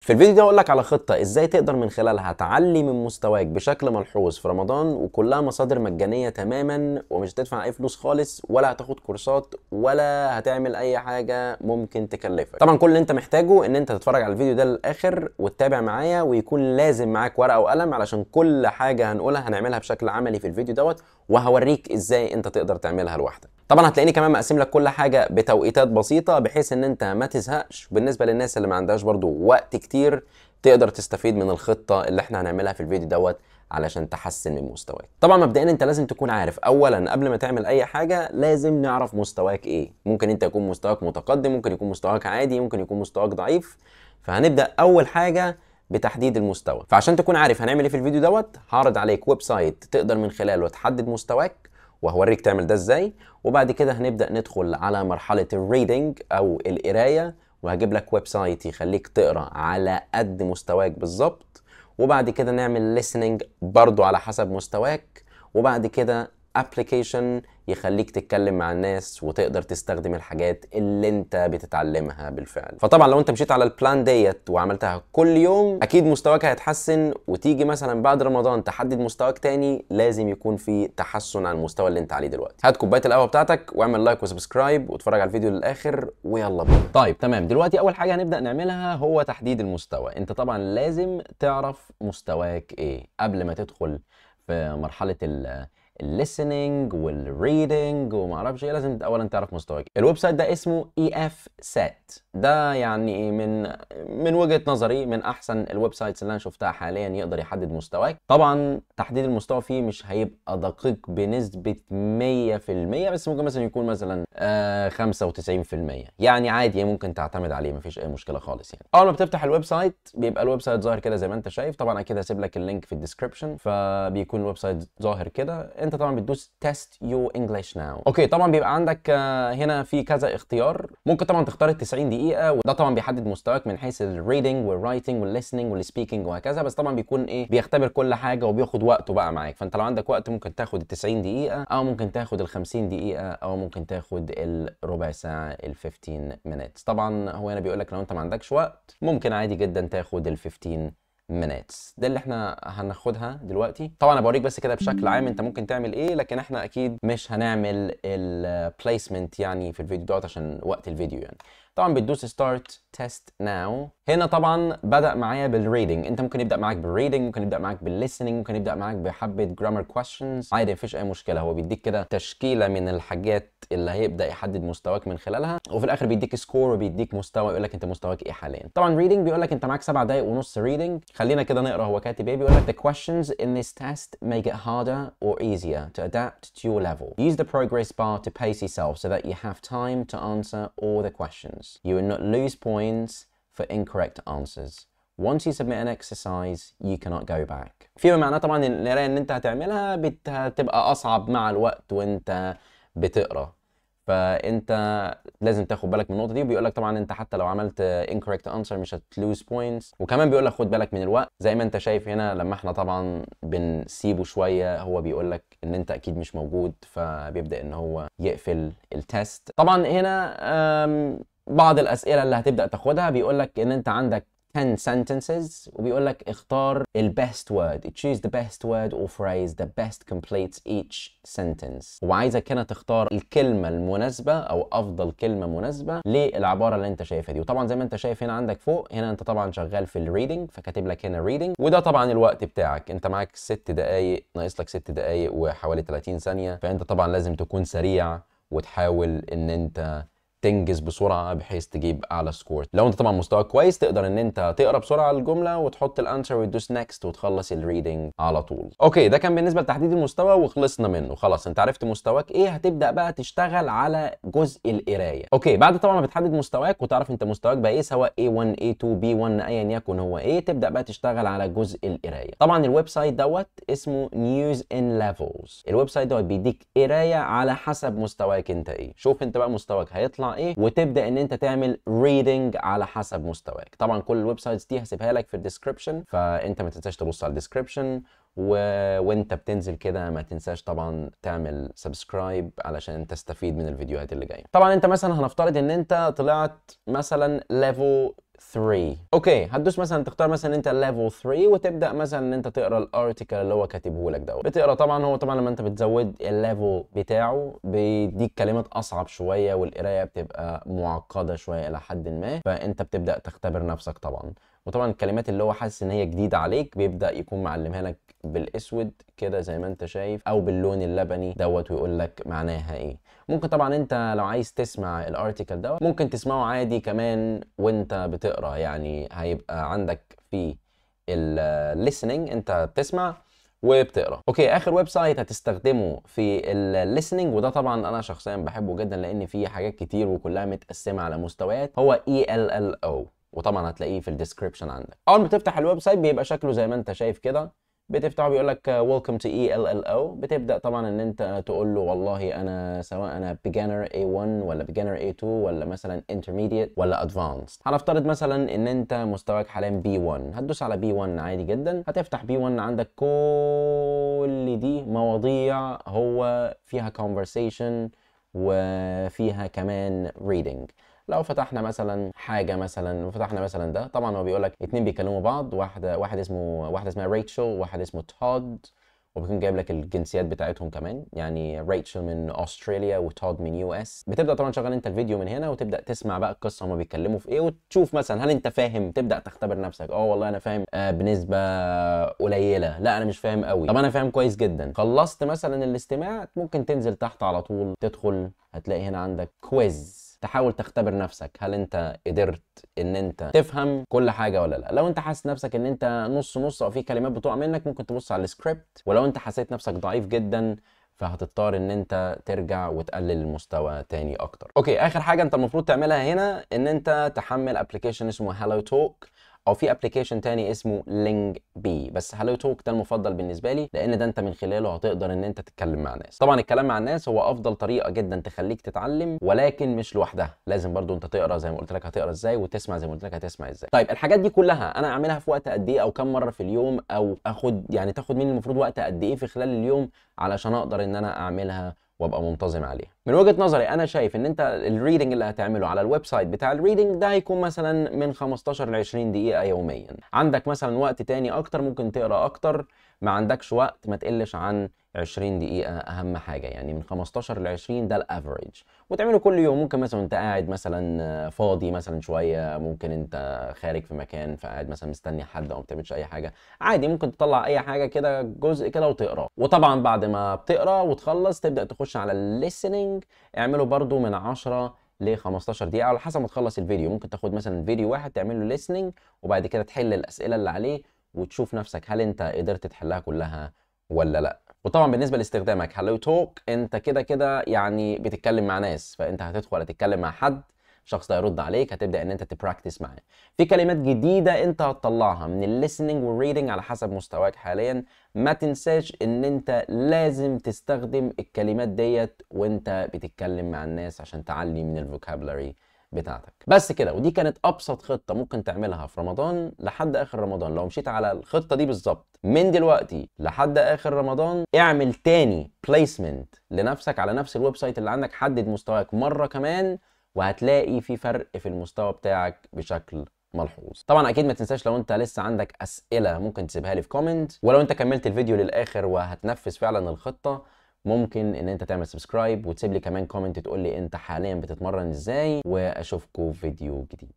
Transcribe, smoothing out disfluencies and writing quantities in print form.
في الفيديو ده اقول لك على خطة ازاي تقدر من خلالها تعلي من مستواك بشكل ملحوظ في رمضان، وكلها مصادر مجانية تماما ومش هتدفع اي فلوس خالص، ولا هتاخد كورسات ولا هتعمل اي حاجة ممكن تكلفك. طبعا كل اللي انت محتاجه ان انت تتفرج على الفيديو ده للاخر وتتابع معايا، ويكون لازم معاك ورقة وقلم علشان كل حاجة هنقولها هنعملها بشكل عملي في الفيديو دوت، وهوريك ازاي انت تقدر تعملها لوحدك. طبعا هتلاقيني كمان مقسم لك كل حاجة بتوقيتات بسيطة بحيث ان انت ما تزهقش. بالنسبة للناس اللي ما عندهاش برضو وقت كتير تقدر تستفيد من الخطة اللي احنا هنعملها في الفيديو دوت علشان تحسن من مستواك. طبعا مبدئيا انت لازم تكون عارف اولا قبل ما تعمل اي حاجة لازم نعرف مستواك ايه. ممكن انت يكون مستواك متقدم، ممكن يكون مستواك عادي، ممكن يكون مستواك ضعيف. فهنبدا اول حاجة بتحديد المستوى. فعشان تكون عارف هنعمل ايه في الفيديو دوت هعرض عليك website تقدر من خلاله تحدد مستواك، وهوريك تعمل ده ازاي. وبعد كده هنبدأ ندخل على مرحلة ال reading او القراية، وهجيب لك website يخليك تقرا على قد مستواك بالظبط. وبعد كده نعمل listening برضو على حسب مستواك، وبعد كده application يخليك تتكلم مع الناس وتقدر تستخدم الحاجات اللي انت بتتعلمها بالفعل. فطبعا لو انت مشيت على ال plan ديت وعملتها كل يوم اكيد مستواك هيتحسن، وتيجي مثلا بعد رمضان تحدد مستواك تاني لازم يكون في تحسن عن المستوى اللي انت عليه دلوقتي. هات كوباية القهوة بتاعتك واعمل like و subscribe واتفرج على الفيديو للاخر، ويلا بينا. طيب تمام، دلوقتي اول حاجة هنبدا نعملها هو تحديد المستوى. انت طبعا لازم تعرف مستواك ايه قبل ما تدخل في مرحلة ال listening وال reading وما اعرفش ايه. لازم اولا تعرف مستواك. ال website ده اسمه EF Set، ده يعني من وجهة نظري من احسن ال websites اللي انا شفتها حاليا يقدر يحدد مستواك. طبعا تحديد المستوى فيه مش هيبقى دقيق بنسبة 100%، بس ممكن مثلا يكون مثلا 95%، يعني عادي ممكن تعتمد عليه، مفيش اي مشكلة خالص. يعني اول ما بتفتح ال website بيبقى ال website ظاهر كده زي ما انت شايف. طبعا اكيد هسيب لك ال link في ال description، فبيكون ال website ظاهر كده. انت طبعا بتدوس test your English now. okay، طبعا بيبقى عندك هنا في كذا اختيار. ممكن طبعا تختار ال 90 دقيقة، وده طبعا بيحدد مستواك من حيث ال reading وال writing وال listening وال speaking وهكذا. بس طبعا بيكون ايه، بيختبر كل حاجة وبياخد وقته بقى معاك. فانت لو عندك وقت ممكن تاخد ال 90 دقيقة، او ممكن تاخد ال 50 دقيقة، او ممكن تاخد الربع ساعة ال 15 minutes. طبعا هو هنا بيقول لك لو انت ما عندكش وقت ممكن عادي جدا تاخد ال 15 minutes، ده اللي احنا هناخدها دلوقتي. طبعا انا بوريك بس كده بشكل عام انت ممكن تعمل ايه، لكن احنا اكيد مش هنعمل ال placement يعني في الفيديو دوت عشان وقت الفيديو يعني. طبعا بتدوس start test now. هنا طبعا بدأ معايا بال reading. انت ممكن يبدأ معاك بال reading، ممكن يبدأ معاك بال listening، ممكن يبدأ معاك بحبة grammar questions، عادي مفيش اي مشكلة. هو بيديك كده تشكيلة من الحاجات اللي هيبدأ يحدد مستواك من خلالها، وفي الاخر بيديك score وبيديك مستوى يقول لك انت مستواك ايه حاليا. طبعا reading بيقول لك انت معاك 7 دقايق ونص reading. خلينا كده نقرا هو كاتب ايه. بيقول لك the questions in this test may get harder or easier to adapt to your level. Use the progress bar to pace yourself so that you have time to answer all the questions. You will not lose points for incorrect answers. Once you submit an exercise, you cannot go back. فيما معناه طبعا القراية اللي انت هتعملها هتبقى اصعب مع الوقت وانت بتقرا، فانت لازم تاخد بالك من النقطة دي. وبيقول لك طبعا انت حتى لو عملت incorrect answer مش هت lose points. وكمان بيقول لك خد بالك من الوقت زي ما انت شايف هنا لما احنا طبعا بنسيبه شوية هو بيقول لك ان انت اكيد مش موجود، فبيبدا ان هو يقفل ال test. طبعا هنا بعض الاسئلة اللي هتبدا تاخدها بيقول لك ان انت عندك 10 sentences، وبيقول لك اختار ال best word، choose the best word or phrase that best completes each sentence. وعايزك هنا تختار الكلمة المناسبة أو أفضل كلمة مناسبة للعبارة اللي أنت شايفها دي. وطبعا زي ما أنت شايف هنا عندك فوق هنا أنت طبعا شغال في ال reading، فكاتب لك هنا reading، وده طبعا الوقت بتاعك، أنت معاك 6 دقايق، ناقص لك 6 دقايق وحوالي 30 ثانية. فأنت طبعا لازم تكون سريع وتحاول إن أنت تنجز بسرعة بحيث تجيب اعلى score. لو انت طبعا مستواك كويس تقدر ان انت تقرا بسرعة الجملة وتحط ال answer وتدوس next وتخلص ال reading على طول. okay، ده كان بالنسبة لتحديد المستوى وخلصنا منه. خلاص انت عرفت مستواك ايه، هتبدا بقى تشتغل على جزء القراية. okay، بعد طبعا ما بتحدد مستواك وتعرف انت مستواك بقى ايه، سواء A1 A2 B1 ايا يكن هو ايه، تبدا بقى تشتغل على جزء القراية. طبعا ال website دوت اسمه News in Levels. ال website دوت بيديك قرايه على حسب مستواك انت ايه. شوف انت بقى مستواك هيطلع ايه، وتبدا ان انت تعمل reading على حسب مستواك. طبعا كل ال websites دي هسيبها لك في ال description، فانت ما تنساش تبص على ال description وانت بتنزل كده ما تنساش طبعا تعمل subscribe علشان تستفيد من الفيديوهات اللي جاية. طبعا انت مثلا هنفترض ان انت طلعت مثلا level 3، okay، هتدوس مثلا تختار مثلا انت level 3 وتبدا مثلا ان انت تقرا ال article اللي هو كاتبه لك دوت. بتقرا طبعا، هو طبعا لما انت بتزود ال level بتاعه بيديك كلمات اصعب شوية والقرايه بتبقى معقدة شوية الى حد ما، فانت بتبدا تختبر نفسك طبعا. وطبعا الكلمات اللي هو حاسس ان هي جديدة عليك بيبدا يكون معلمها لك بالاسود كده زي ما انت شايف، او باللون اللبني دوت، ويقول لك معناها ايه. ممكن طبعا انت لو عايز تسمع ال article دوت ممكن تسمعه عادي كمان وانت بتقرا، يعني هيبقى عندك في ال listening انت بتسمع وبتقرا. okay، اخر website هتستخدمه في ال listening، وده طبعا انا شخصيا بحبه جدا لان فيه حاجات كتير وكلها متقسمه على مستويات، هو ELLO، وطبعا هتلاقيه في ال description عندك. اول ما تفتح ال website بيبقى شكله زي ما انت شايف كده، بتفتحه بيقول لك welcome to ELLO. بتبدأ طبعا ان انت تقول له والله انا سواء انا beginner A1 ولا beginner A2 ولا مثلا intermediate ولا advanced. هنفترض مثلا ان انت مستواك حاليا B1، هتدوس على B1 عادي جدا، هتفتح B1 عندك كل دي مواضيع هو فيها conversation وفيها كمان reading. لو فتحنا مثلا حاجة مثلا وفتحنا مثلا ده، طبعا هو بيقول لك اتنين بيكلموا بعض، واحدة اسمها ريتشل وواحد اسمه تود، وبيكون جايب لك الجنسيات بتاعتهم كمان، يعني ريتشل من استراليا وتود من US. بتبدا طبعا تشغل انت الفيديو من هنا وتبدا تسمع بقى القصة هما بيتكلموا في ايه، وتشوف مثلا هل انت فاهم، تبدا تختبر نفسك، اه والله انا فاهم بنسبة قليله، لا انا مش فاهم قوي، طب انا فاهم كويس جدا. خلصت مثلا الاستماع ممكن تنزل تحت على طول تدخل هتلاقي هنا عندك quiz، تحاول تختبر نفسك هل انت قدرت ان انت تفهم كل حاجة ولا لا. لو انت حاسس نفسك ان انت نص نص او في كلمات بتقع منك ممكن تبص على السكريبت، ولو انت حسيت نفسك ضعيف جدا فهتضطر ان انت ترجع وتقلل المستوى تاني اكتر. okay، اخر حاجة انت المفروض تعملها هنا ان انت تحمل application اسمه HelloTalk، او في application تاني اسمه LingBee، بس HelloTalk ده المفضل بالنسبة لي لان ده انت من خلاله هتقدر ان انت تتكلم مع ناس. طبعا الكلام مع الناس هو افضل طريقه جدا تخليك تتعلم، ولكن مش لوحدها، لازم برضو انت تقرا زي ما قلت لك هتقرا ازاي، وتسمع زي ما قلت لك هتسمع ازاي. طيب الحاجات دي كلها انا اعملها في وقت قد ايه، او كم مرة في اليوم، او اخد يعني تاخد مني المفروض وقت قد ايه في خلال اليوم علشان اقدر ان انا اعملها وابقى منتظم عليها؟ من وجهة نظري انا شايف ان انت ال reading اللي هتعمله على ال website بتاع ال reading ده هيكون مثلا من 15 ل 20 دقيقة يوميا. عندك مثلا وقت تاني اكتر ممكن تقرا اكتر، ما عندكش وقت ما تقلش عن 20 دقيقة اهم حاجة، يعني من 15 ل 20 ده ال average، وتعمله كل يوم. ممكن مثلا انت قاعد مثلا فاضي مثلا شوية، ممكن انت خارج في مكان فقاعد مثلا مستني حد او ما بتعملش اي حاجة، عادي ممكن تطلع اي حاجة كده جزء كده وتقراه. وطبعا بعد ما بتقرا وتخلص تبدأ تخش على ال listening، اعمله برضو من 10 ل 15 دقيقة على حسب ما تخلص الفيديو. ممكن تاخد مثلا فيديو واحد تعمل له listening وبعد كده تحل الأسئلة اللي عليه وتشوف نفسك هل انت قدرت تحلها كلها ولا لا. وطبعا بالنسبة لاستخدامك HelloTalk انت كده كده يعني بتتكلم مع ناس، فانت هتدخل هتتكلم مع حد، الشخص ده يرد عليك، هتبدا ان انت ت practice معاه. في كلمات جديدة انت هتطلعها من ال listening وال reading على حسب مستواك حاليا. ما تنساش ان انت لازم تستخدم الكلمات ديت وانت بتتكلم مع الناس عشان تعلي من ال vocabulary بتاعتك. بس كده، ودي كانت ابسط خطه ممكن تعملها في رمضان لحد اخر رمضان. لو مشيت على الخطة دي بالظبط من دلوقتي لحد اخر رمضان، اعمل تاني placement لنفسك على نفس ال website اللي عندك، حدد مستواك مرة كمان وهتلاقي في فرق في المستوى بتاعك بشكل ملحوظ. طبعا اكيد ما تنساش لو انت لسه عندك اسئلة ممكن تسيبها لي في comment، ولو انت كملت الفيديو للاخر وهتنفذ فعلا الخطة ممكن ان انت تعمل subscribe وتسيب لي كمان comment تقول لي انت حاليا بتتمرن ازاي، واشوفكم في فيديو جديد.